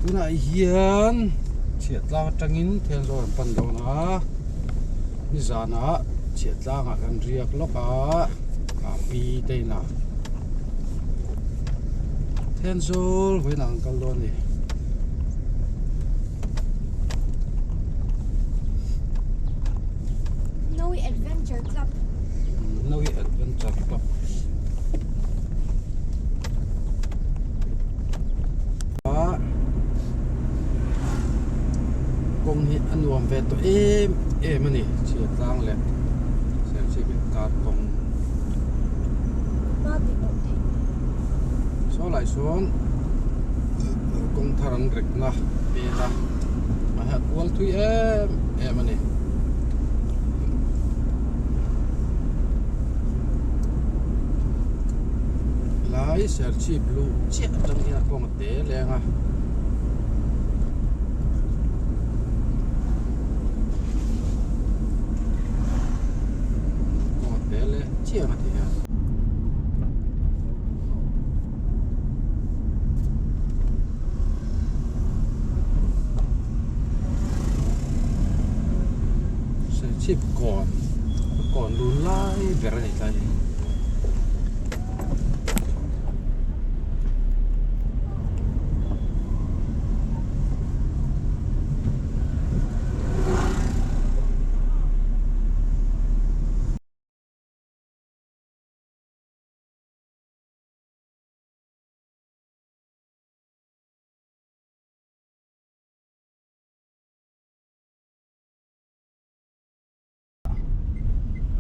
Tunah hian chhiahtlang atangin Thenzawl an pan dawn a, nizanah chhiahtlangah kan riak lawk a, a pi te inah Thenzawl vawiinah kan kal dawn a ni. Noe Adventure Club. Noe Adventure Club. Kawng hi a nuam ve tawh em em a ni chhia tlang leh Serchhip inkar kawng. Saw lai sawn kawng thar an rek na pen a mahse a kual thui em em a ni. Lai Serchhip luh chiah atang hian a kawng a te leng a. Kawng a te leng chiang a ti hian. Serchhip kawn kawn lun lai ber a ni tlai hi.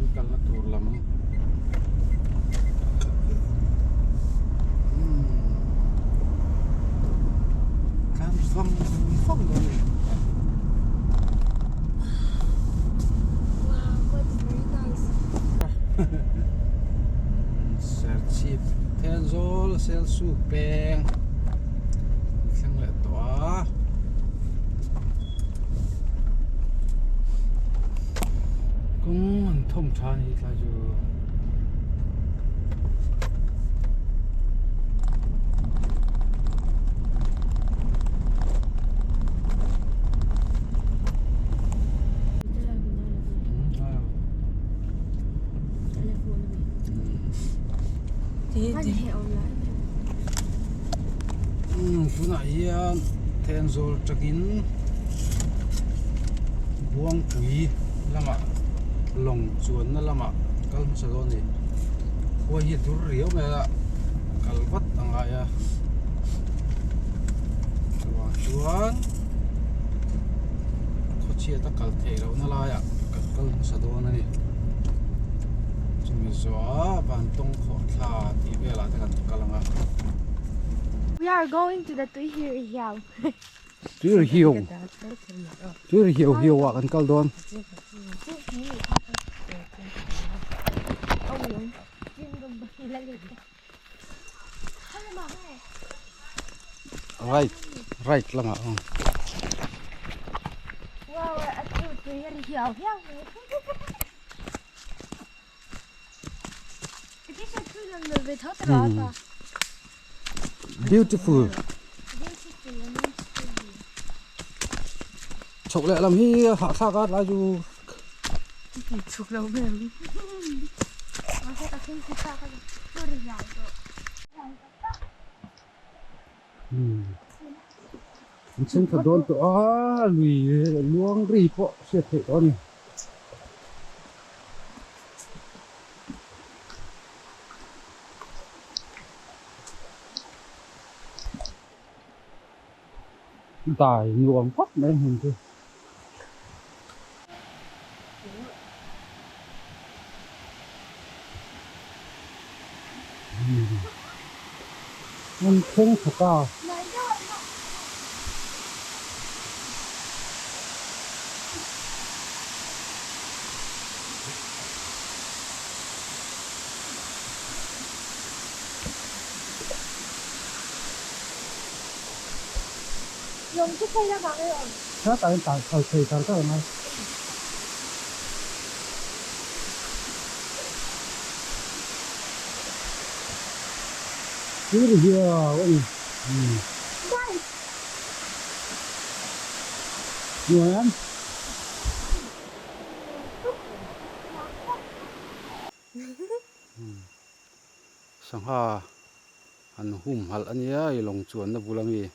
An kalna tur lam tlan vang vang dawn a ni. Wow, that's very nice. Serchhip Thenzawl Selsuk peng thleng leh tawh a. Kawng an thawm tha a ni tlai chu. Tunah hian Thenzawl tangin Buangpui lamah lawng chuanna lamah kal hmasa dawn a ni. Khua hi a dur riau mai a, kal vat a ngai a. Chuvang chuan khawchhiat a kal theih lohna laiah kan kal hmasa dawn a ni. Chumi zawha Vantawng khawhthla tih velah te kan kal ang a. We are going to the Tuihir Hiau. Tuihir Hiau. Tuihir Hiau Hiau ah kan kal dawn. Right right lamah aw. Wow, a tu tuihir Hiau Hiau. Beautiful. Chhok leh lam hi hahthlak a tlai chu. Chhuk lo ber. An chhungkhat dawn tawh a, lui luang ri pawh hriat theih tawh a ni. Dai nuam khawp mai hmun chu. An thleng thawk a. Tah hian tah kal thei char char ang a. Thil hiau a ni. Nuam. Sangha an humhalh a nia i lawng chuanna bul ami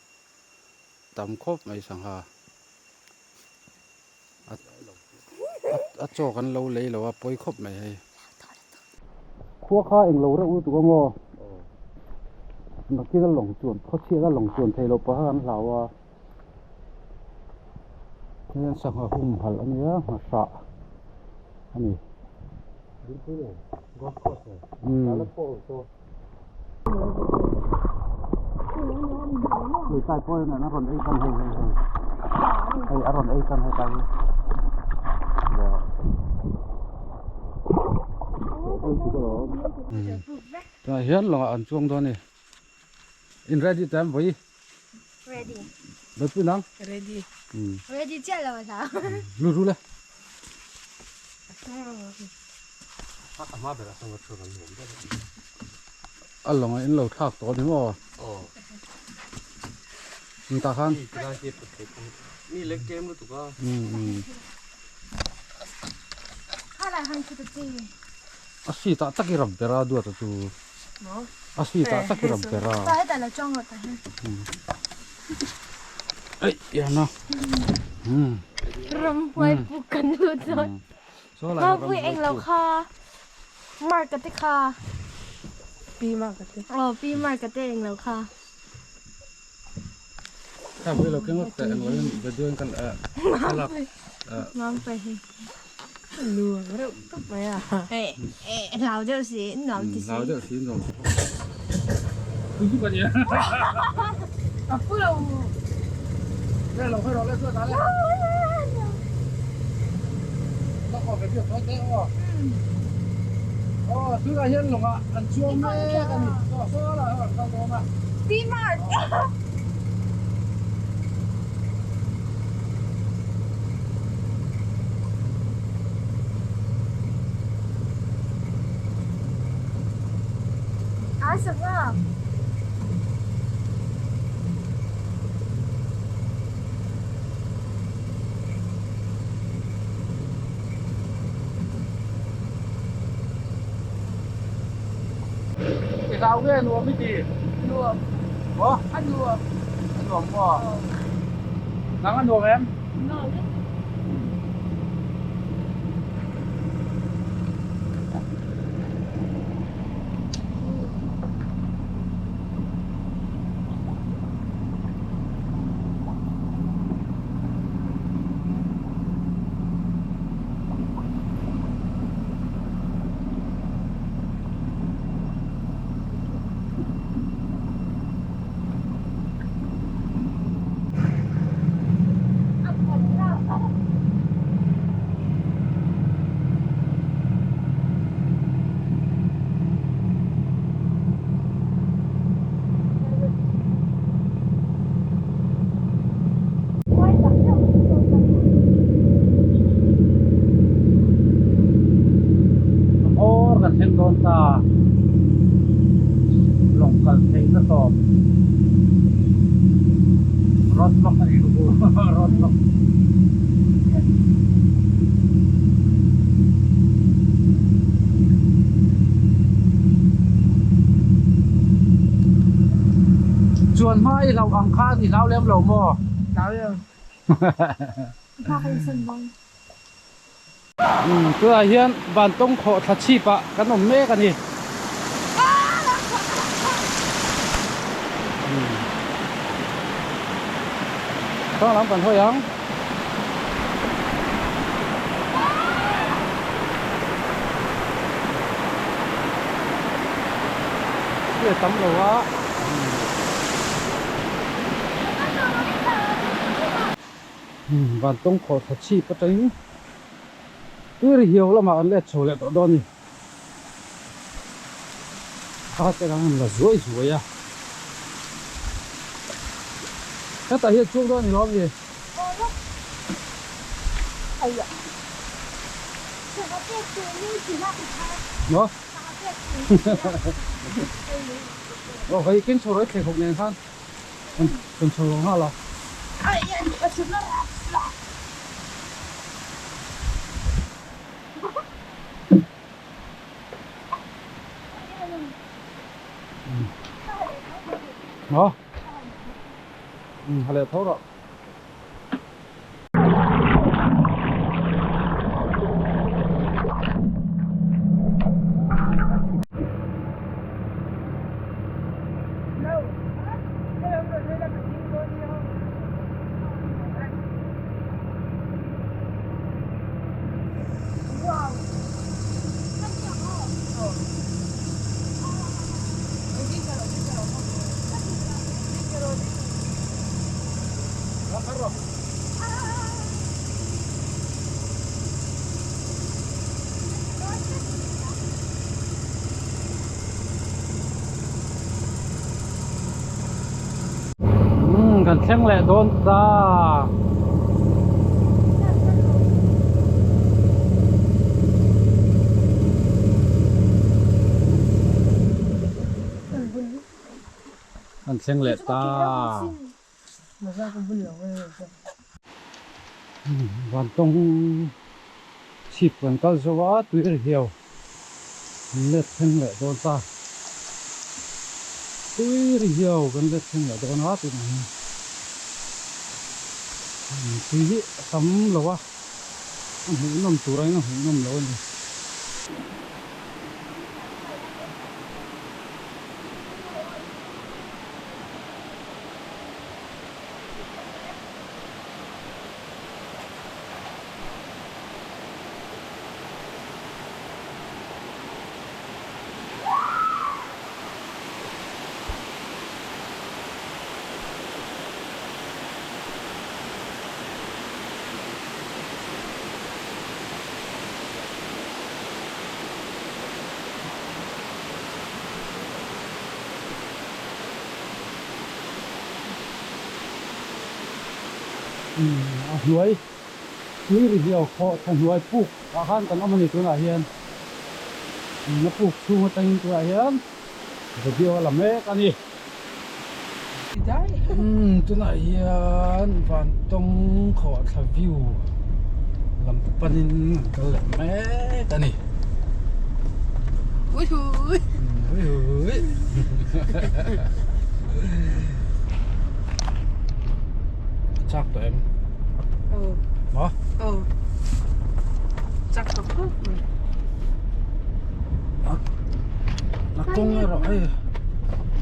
tam khawp mai sangha a chaw kan lo lei lo a pawi khawp mai hei. Khua kha englo reuh lutuk ang aw. Nakin a lawng chuan khawchhiat a lawng chuan theih loh paha an hlau a. Hei an sangha humhalh a nia nghahrah a ni. Lui tlai pawh hian a rawn ei tan hei hei hei hei a rawn ei tan hei tlai hi tunah hian lawngah an chuang dawn a ni in ready ta em vawi ready Lalpui nang ready ready chiah lo a hlau lu ru le A lawngah in lo thlak tawh a ni maw? Ang tah khan. A seat ah tak i rap ber a duat a chu. A seat ah tak i rap ber a. Ei ian a. Ramhuai puk kan lut dawn. Mapui eng lo kha Mark a te kha. Pi Mark a te. Aw Pi Mark a te eng lo kha. Kha pui lo keng te eng lo in video in kan thlalak. Mapui hi. Nuam reuh tawp mai a. Hlau deuh si nuam ti si. Hlau deuh si nuam. Pui ka nia. A pu lo. Le lo hơi rồi le thua ta le. Nó có cái việc thôi thế ô. Ô, thứ là hiên lồng ạ, ăn chuông mê cái gì. Số số là ở đâu đó mà. Pi Mark. A sangha. I hlau nge nuam i ti? Nuam. Maw? A nuam. A nuam maw? Nang a nuam em? Nuam. Awr kan thleng dawn ta lawng kal theihna tawp road block a ni road block. Chuan hma i hlauh ang khan i hlau lem lo maw? Hlau lo. Tunah hian Vantawng khawh thla chhip ah kan awm mek a ni. Thlang lam kan hawi ang. Hei tam lo a. Vantawng khawh thla chhip atangin tui ri hiau lamah an let chho leh tawh dawn a ni. Kha te khan an la zuai zuai a. Hetah hian chuang dawn a ni lo ami? Maw? Aw hei ken chho rawih thlei khawp nen khan kan chho lo nghal a. Maw? Umm ha leh tho rawh. Kan thleng leh dawn ta. Kan thleng leh ta. Vantawng chhip kan kal zo a, tui ri hiau kan let thleng leh dawn ta. Tui ri hiau kan let thleng leh dawn a tunah hian tui hi a tam lo a, a hmuhnawm tur aiin a hmuhnawm lo a ni. A hnuai tui ri hiau khawh thla hnuai puk ah khan kan awm a ni tunah hian a puk chhung atangin tunah hian video a la mek a ni. Tunah hian Vantawng khawh thla view lam panin an kal leh mek a ni. Ui hui. Ui hui. Chak tawh em? Aw. Maw? Aw. Chak tawh khawp mai. A kawng erawh hei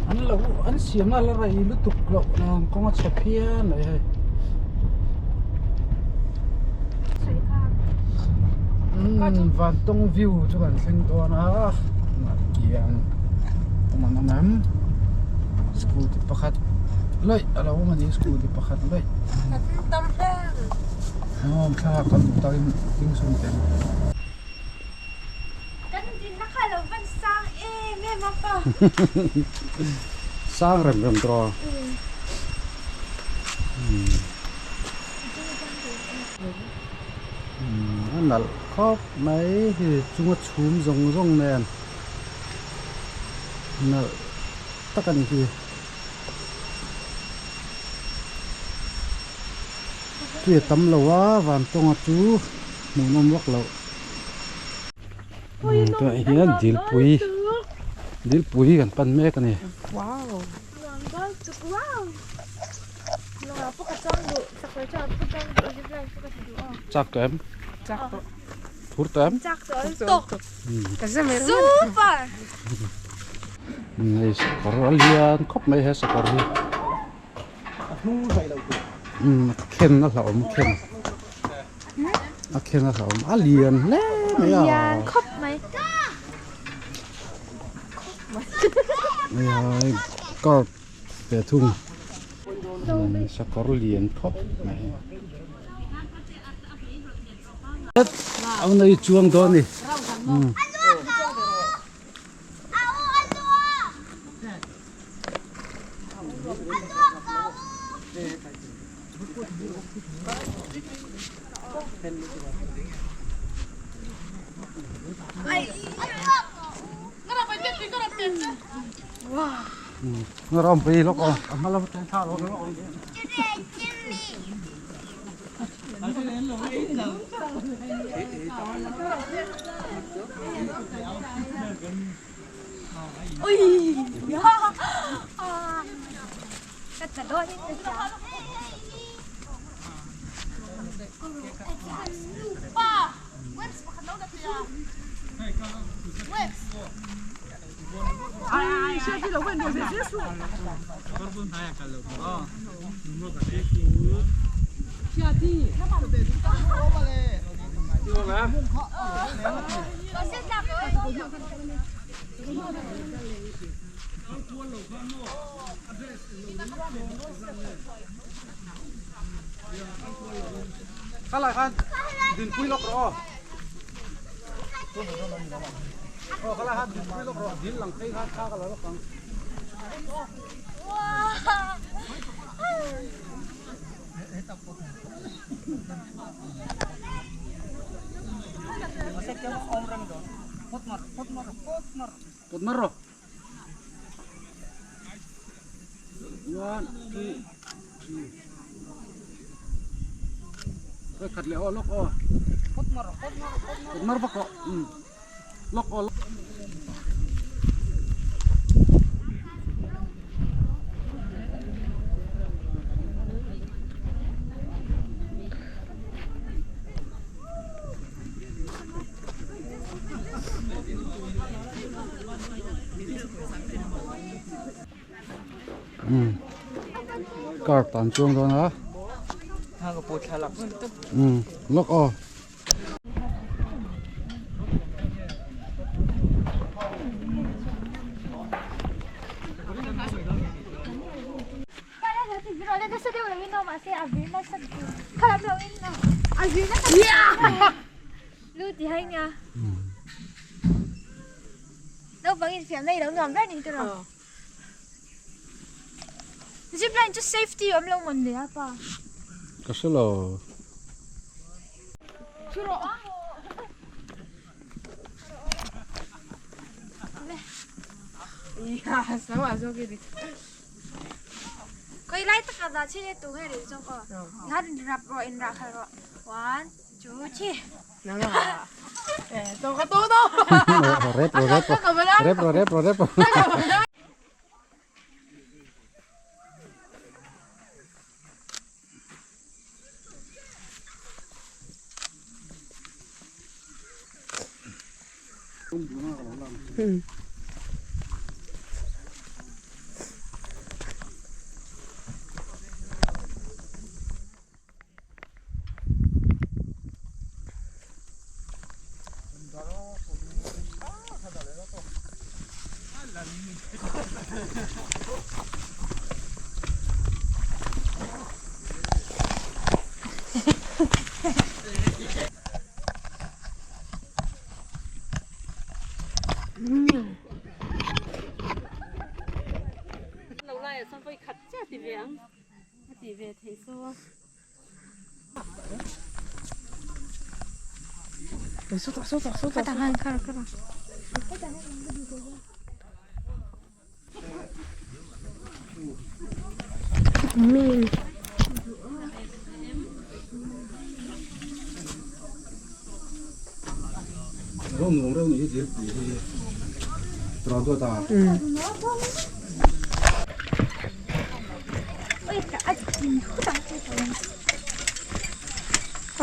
an lo an siamna la rei lutuk loh nen kawng a chhe phian mai hei. Umm Vantawng view chu kan thleng dawn a tunah hian awm an awm em scooty pakhat lawih a lo awm a ni scooty pakhat lawih aw thlalak kan duh takin ding sum teh ang. Kan dinna kha lo van sang em em a pa. Sang rem rem tawh a. A nalh khawp mai hei chunga chhum zawng zawng nen nalh tak a ni hi. Tui a tam lo a Vantawnga chu hmuhnawm vak loh. Tunah hian dilpui dilpui kan pan mek a ni. Chak tawh em? Chak tawh. Phur tawh em? Chak tawh tawk. Super. Hei sakawr a lian khawp mai he sakawr hi. A khen a hlauhawm a khen a khen a hlauhawm a lian hle mai a. Lian khawp mai. Hei curve ve thung sakawr lian khawp mai. A nei chuang dawn a ni. Nó rom pi lok aw. A hma lam atang thla lo lok aw. Ka tla dawn in ka hria. Khalai khan dinpui lawk rawh aw. Aw khalai khan dinpui lawk rawh dil lang phei khan thla ka la lawk ang. Put mar rawh. One, two, three. Cái khát leh aw lawk aw. Put mar vak rawh. Lawk aw. Car tan chuang dawn a lawk aw. Naupang infiamna i lo nuam ber ni tiraw? Zip line chu safety awm lo mawn le a pa. Ka hre lo. Koi lai taka dah chhe tu nge ri zawk aw. Ngan rap rawh in rah khalh rawh. One, two, three. Rep ro rep ro rep ro rep ro rep ro.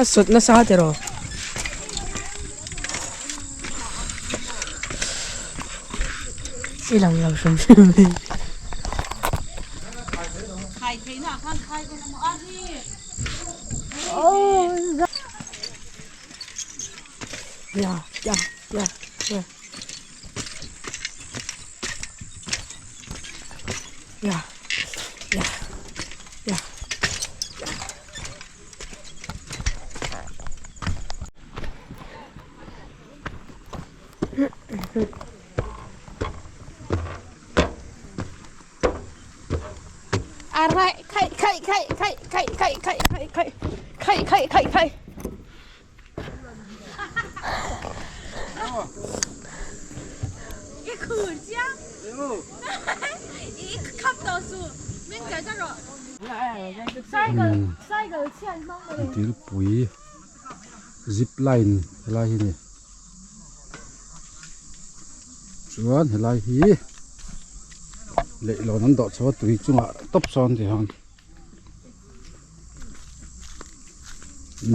A sawt nasa tiraw. I lang lo hrim hrim mai. Ya ya ya ya. Ya ya ya. Dilpui zip line helai hi a ni chuan helai hi. Leihlawn an dawh chho a tui chungah tawp sawn ti hian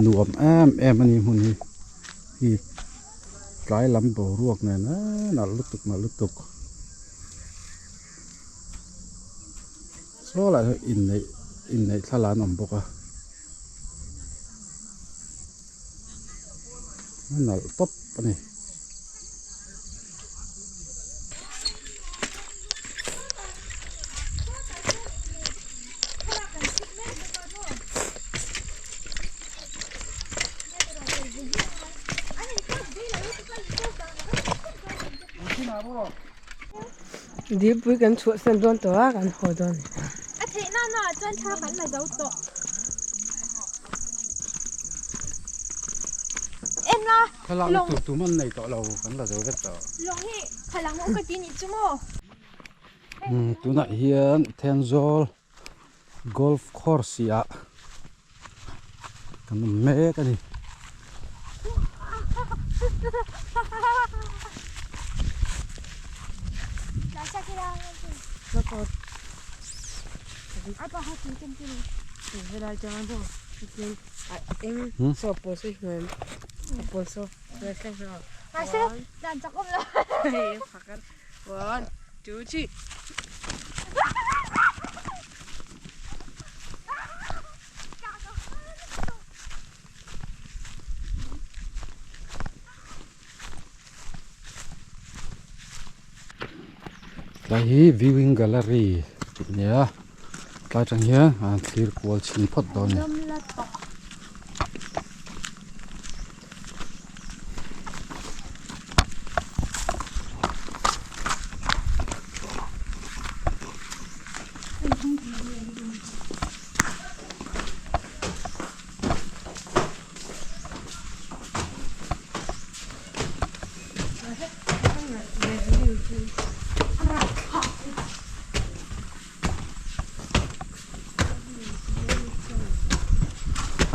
nuam em em a ni hmun hi hi tlai lam boruak nen eee nalh lutuk nalh lutuk saw lai sawn inneih inneih thla an awm bawk a a nalh tawp a ni. Dilpui kan chhuahsan dawn tawh a kan haw dawn. A theih na na ah chuan thla kan la zo tawh. En la. Thlalak na tur tum an nei tawh lo kan la zo vek tawh. Lawng hi khalang u ka ti nih chu maw. Tunah hian Thenzawl Golf Course ah kan awm mek a ni. One, two, three. Tlai hi viewing gallery tih a ni a tlai atang hian an thlir kual chhin phawt dawn a ni.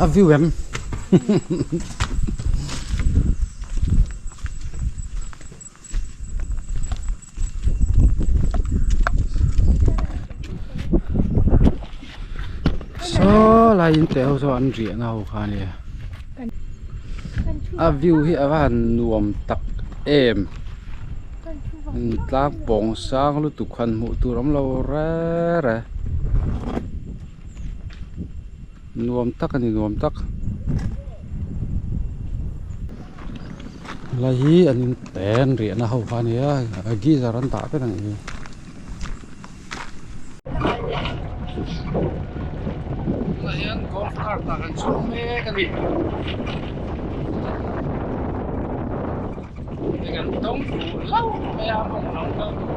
A view em saw lai in teh ho saw an riah na ho kha ania a view hi a va han nuam tak em tlang pawng sang lutuk han hmuh tur awm lo rere nuam tak a ni nuam tak helai hi an in pen riahna ho kha a nia geyser an dah vek a nih hi. Tunah hian golf cart ah kan chhung mek a ni hei kan tawng fuh hlauh mai a hmun lam kal tur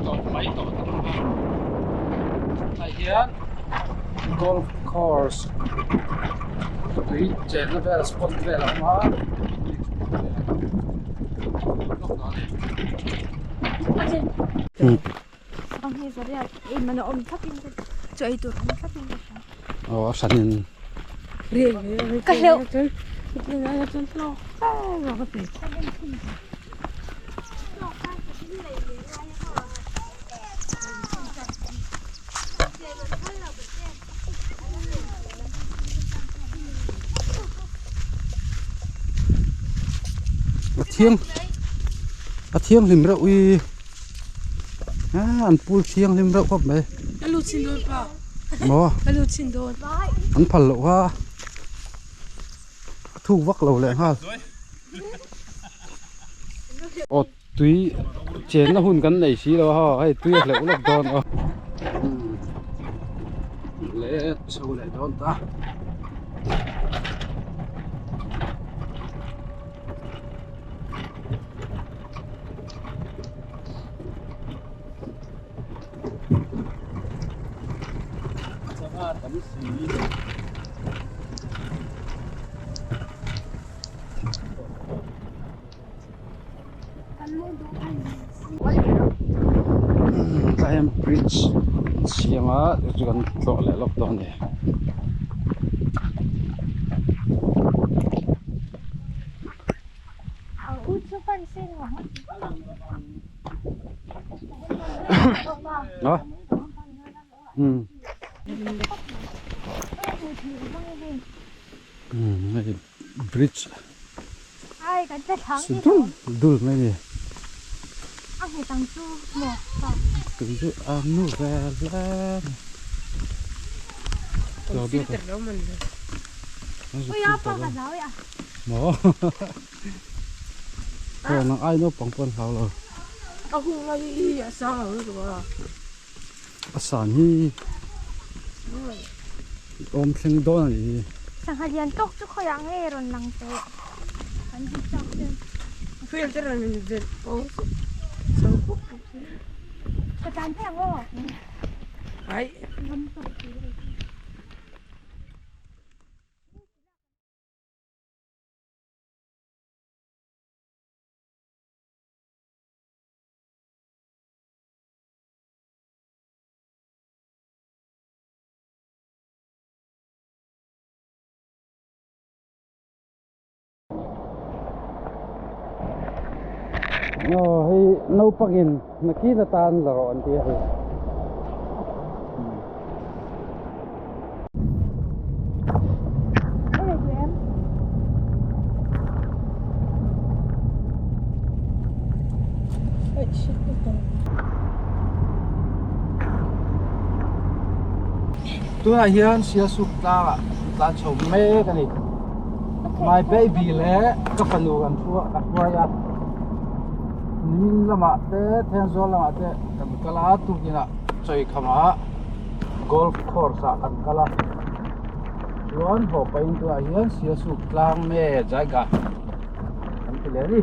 tawp mai tawh ta bawk a tah hian golf course tui chenna vel spot vel a awm a. Aw a hran in Ka hleuh. A thiang a thianghlim reuh i an pool thianghlim reuh khawp mai A lut chin dawn pa maw a lut chin dawn an phal loh kha a thuk vak lo leh nghal aw tui chenna hun kan nei si lo a haw hei tui a hleuh lawk dawn aw le chho leh dawn ta. Sangha tam si. Tlai hian bridge an siam a chu chu kan tlawh leh lawk dawn a ni. A umm umm hei bridge si dul dul mai a ni tui chu a nu ve hle a ni. Maw Aw nang ai naupang pawh an hlau lo. A hung lai hi a sang lo lutuk a. A san hi awm thleng dawn a nih hi. Sangha lian tawk chu khawiah nge rawn lang teh kan hmu chak em. Field te rawn in velh pawh chho puk puk se. Ka tlan phei ang aw. Ai. Aw hei naupangin nakin atan la rawh an ti a hei. Tunah hian Sialsuk tlangah an tlan chho mek a ni. My baby leh ka fanu kan thu a ka hruai a. Nimin lamah te Thenzawl lamah te kan kal a tukinah Chawikhamah golf course ah kan kal a chuan haw pahin tunah hian Sialsuk tlang nge jaiga kan ti leh a ni.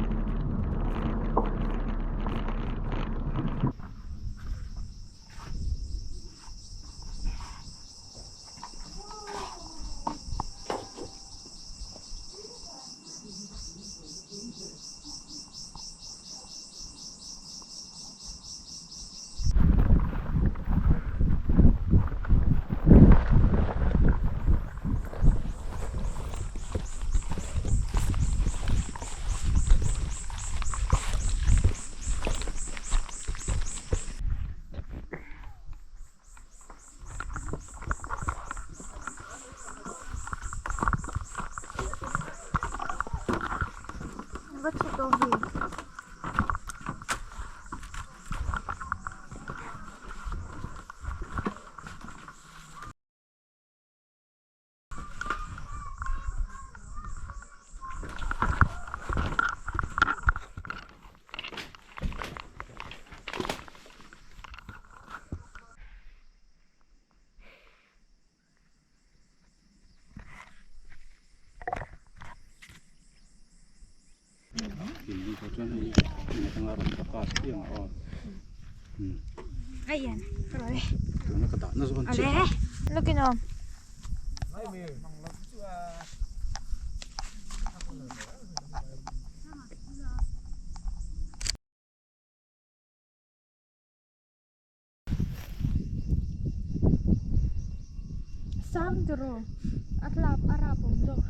Va chhe tawh ve. Looking on. Sang tiraw a tlap a rap awm zawk.